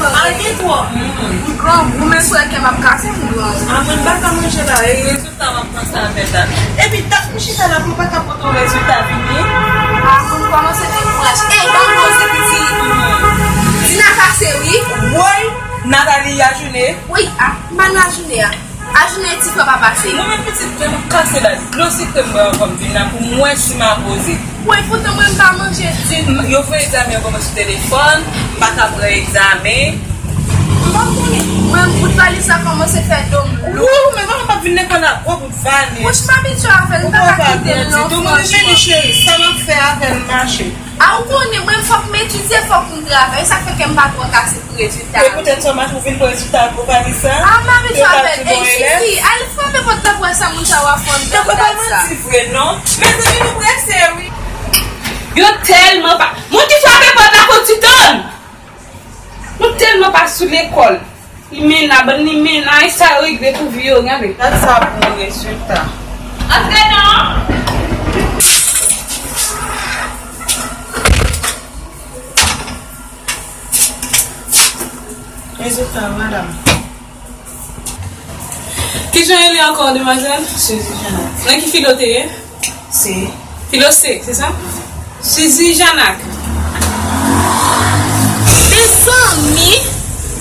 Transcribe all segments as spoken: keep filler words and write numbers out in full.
Al gen twòp moun. M grangou, men sou kè m ap kase, m grangou. A mwen, m pa ka manje la, e rezilta m ap panse avè l la. Epi, dat m chita la pou m pa ka pote yon rezilta vini. A, m kòmanse dekouraje. Ey, ban m poze piti. Dina kase, wi. Woy, Nathalie, ajounen. Wi, a, m pa nan ajounen a. Ajounen ti frè pa pase. Mwen menm pitit, men m ap kase la. Dlo sikre m bwè avan m vin la pou m wè si m a poze. Wi, poutan mwen m pa manje ditou. Yo fè egzamen yo ban mwen sou telefòn, m pa ka pran egzamen. M pa konnen. Mwen, bout valiz la kòmanse fè do m lou. Wou, men mwen m ap vin lekòl la gwo bout valiz. Wouch, m abitye avè l, m pa ka kite l non, franchman. Mwen vini cheri, sa m ap fè avè l mache. A, ou konnen, mwen, fòk m etidye, fòk m travay. Sa k fè kè m pa twò kase pou rezilta. E poutèt sa, m ap vin pou rezilta gwo valiz sa? A, m abitye avè l. Ey, Sisi, al frape pòt la pou wè sa moun sa yo ap fè anndan dat sa. Mezanmi, nou prese, wi. Yo tèlman pa. Moun ki frape pòt la, fò ti tann. Nou tèlman pa sou lekòl. Limena, bann limena, e sa yo regle pou vi yo, gade. Gad sa pou yon rezilta. Antre non! Rezilta, madanm. Kijan rele ankò, demwazèl? Suzy Jeannette. Nan ki filo te ye? Se. Filo se, se sa? Suzy Janak. Mezanmi,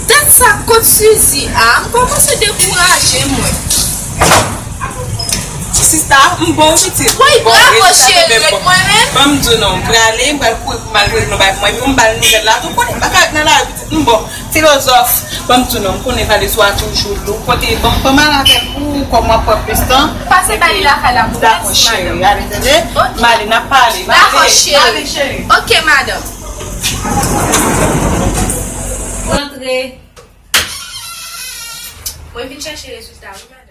dat sa kot Suzy a, m kòmanse dekouraje mwen. Sista, m bon pitit. Woy, bravo cheri, ret mwen menm. Ban m di w non, m prale, m pral kouri pou m al voye nou bay pou mwen, epi m ba l nouvèl la tou, konnen m pa ka ret nan lari pitit, m bon. Filozòf, ban m di w non, m konnen valiz ou a toujou lou. Kote, ban m, ban m al avè l pou ou, kòm w ap pran plis tan. Pase bay li lakay la pou mwen. Dakò, cheri, ale, tande? Ok. M ale, n ap pale, m ale. Dakò, cheri. M ale, cheri. Ok, madanm. Rantre. Mwen vin chèche rezilta, wi, madanm.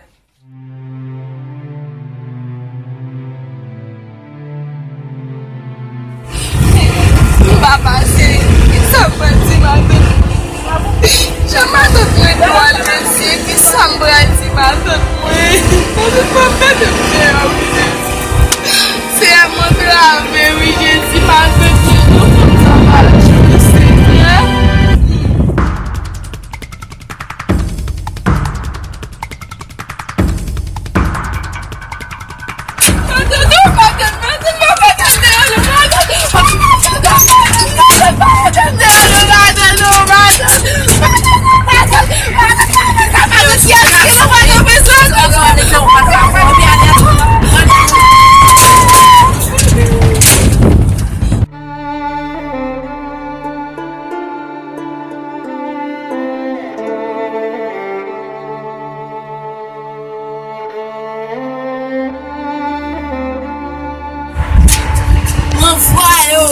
M pa pase, kisa m pral di matant mwen? Jan matant mwen dwòl, mesye, kisa m pral di matant mwen? Matant mwen mete m deyò, wi, Jezi. Seyè, m antrave, wi, Jezi, matant mwen, non, fanm sa pa jwe, Senyè. Ranvwa yo,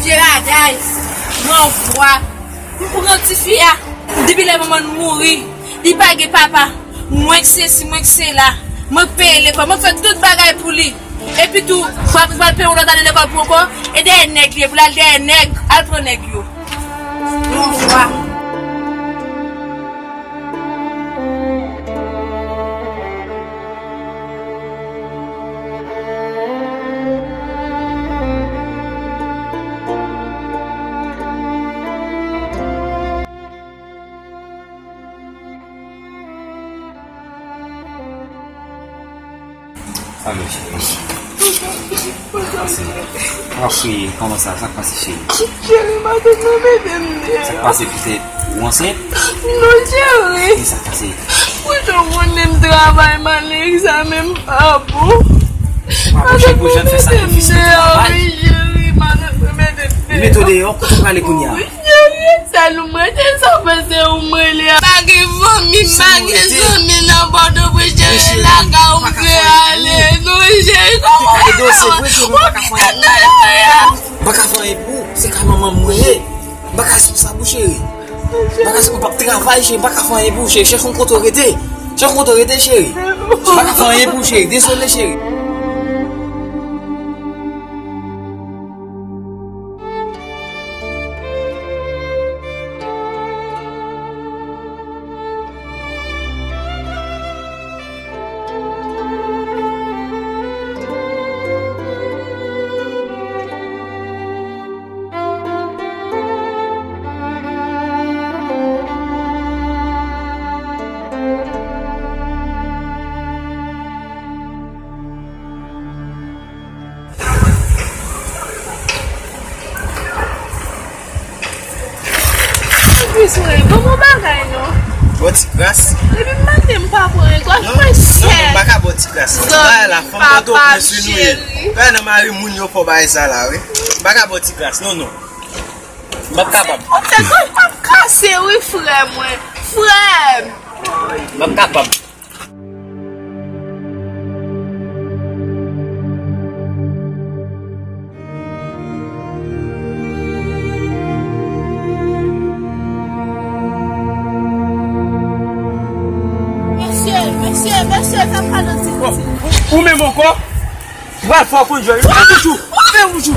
vye bagay, ranvwa. M pran tifi a, depi lè manman l mouri, li pa gen papa. Mwen k sesi, mwen k sela. Mwen k peye lekòl, mwen k fè tout bagay pou li. Epi tou, pral, pral peye yon lòt ane lekòl pou ankò. E dèyè nèg li ye, pou l al dèyè nèg, al pran nèg yo. Yon fwa. Salut, cheri. Pase. W ap kriye, kòman sa? Sa k pase, cheri? Cheri, matant mwen mete m deyò. Sa k pase, petèt ou ansent? Non, cheri. Kisa k pase? Pou jan w konnen m travay, m al nan egzamen, m pa bon. Matant mwen mete m deyò, wi, cheri, matant mwen mete m deyò. Li mete w deyò, kote w prale kounye a? Wi, cheri, sèl ou m rete, sa fè se ou m rele a. Pa gen fanmi, pa gen zanmi nan Pòtoprens, cheri, lakay ou m vle ale. Non, cheri, kòman w fè? Ou kite m nan lakay a. M pa ka fè anyen pou ou, se kay manman m mwen ye. M pa ka sou sa pou cheri. M pa ka sou, m p ap travay, cheri, m pa ka fè anyen pou ou, cheri. Chèche yon kote w rete. Chèche yon kote w rete, cheri. M pa ka fè anyen pou ou, cheri. Dezole, cheri. Ti kras. Depi maten m pa pran yon gòj mwen sèl. Non, non, m pa ka ba w ti kras non. Bagay la, fanm Pòtoprens wi nou ye. Gade nan mari moun yo fò bagay sa la wi. M pa ka ba w ti kras non, non. M p ap kapab. Ou fè gòj pa m kase wi frè mwen. Frè m. M p ap kapab. Mesye, mesye, mesye, fè m kado ti kouti. Ou menm ankò? Pral fè w konn jwe. Fè m bouch ou. Fè m bouch ou.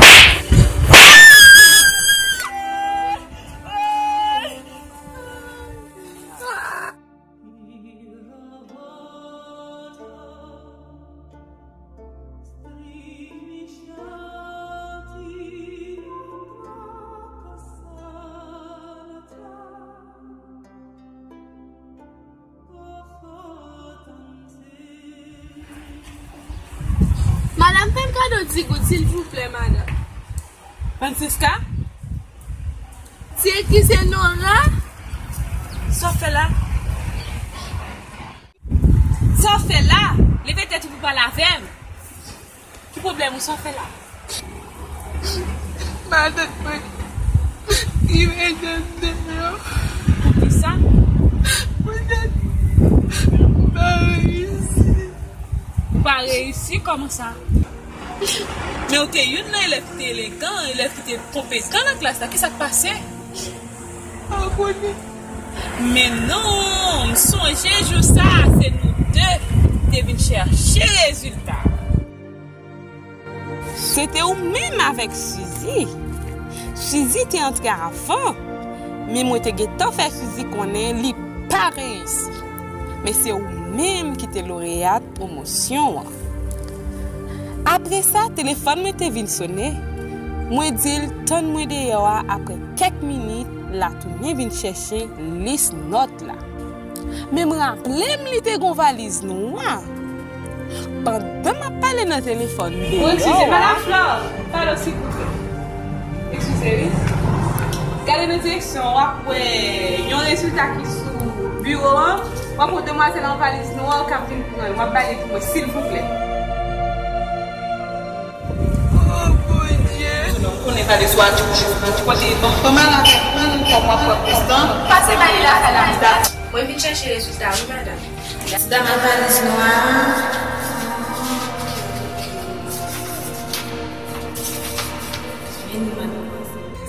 Madanm, fè m kado ti goud, silvouplè, madanm. Francisca? Ti ekize Nora? Sa w fè la? Sa w fè la? Leve tèt ou pou pale avè m. Ki pwoblèm ou, sa w fè la? Matant mwen ki mete m deyò. Poukisa? Poutèt m pa reyisi. Ou pa reyisi? Kòman sa? Men ou te youn nan elèv ki te elegan, elèv ki te konpetan nan klas la. Kisa k pase? Abone. Men non, m sonje jou sa a, se nou de ki te vin chèche rezilta. Se te ou menm avèk Suzy. Suzy te antre avan, men mwen te gentan fè Suzy konnen li pa reyisi. Men se ou menm ki te loreyat pwomosyon an. Apre sa, telefòn mwen te vin sonnen. Mwen di l tann mwen deyò a, apre kèk minit, l a tounen vin chèche lis nòt la. Men m raple m li te gon valiz nwa. Pandan m ap pale nan telefòn deyò a. Ou eskize, Madanm Flore, pale silvouplè. Eskize, wi. Gade nan direksyon an, w ap wè yon rezilta ki sou biwo an. W ap wè demwazèl an valiz nwa k ap vin pran l. W ap ba li pou mwen, silvouplè. Oh, Bondye. Ou konnen valiz ou a toujou. Ou kote bon. Kòman la fè, kòman nou fè w ap pran plis tan? Pase ba li lakay la. Mwen vin chèche rezilta, wi, madanm. Ti dam ak valiz nwa a. Vini, madanm.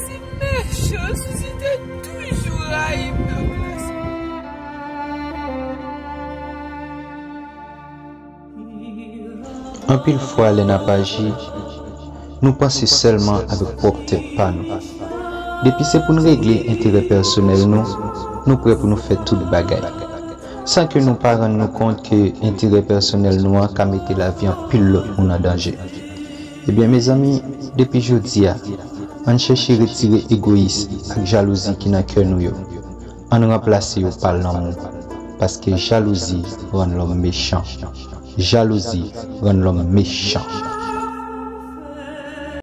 Se mechan, Suzy te toujou rayi m nan klas mwen. Anpil fwa, lè n ap aji, nou panse sèlman avèk pwòp tèt pa nou. Depi se pou n regle enterè pèsonèl nou, nou prè pou nou fè tout bagay, san ke nou pa rann nou kont ke enterè pèsonèl nou an ka mete lavi anpil lòt moun an danje. Ebyen, mezanmi, depi jodi a, ann chèche retire egoyis ak jalouzi ki nan kè nou yo. Ann ranplase yo pa lanmou, paske jalouzi rann lòm mechan. Jalouzi rann lòm mechan.